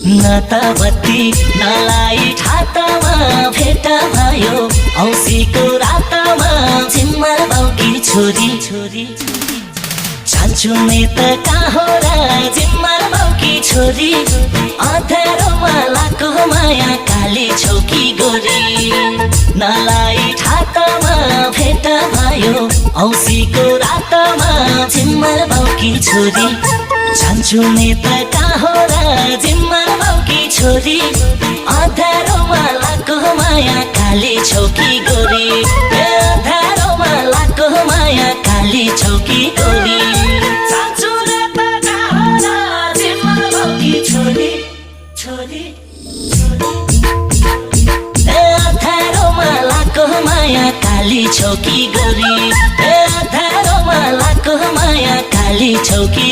नताबत्ती नलाइट हातमा भेट भयो औँसीको रातमा झिम्मर बाउकी छोरी जान्छु नै त कहाँ र झिम्मर बाउकी छोरी अँध्यारोमा लाको माया काली छौकी गोरी नलाइट हातमा भेट भयो औँसीको रातमा झिम्मर बाउकी छोरी जान्छु नै त कहाँ र झिम्मर बाउकी छोरी अँध्यारोमा लाको माया काली छौकी गोरी अँध्यारोमा लाको माया काली छौकी गोरी जान्छु नै त कहाँ र झिम्मर बाउकी छोरी अँध्यारोमा लाको माया काली छौकी गोरी अँध्यारोमा लाको माया काली छौकी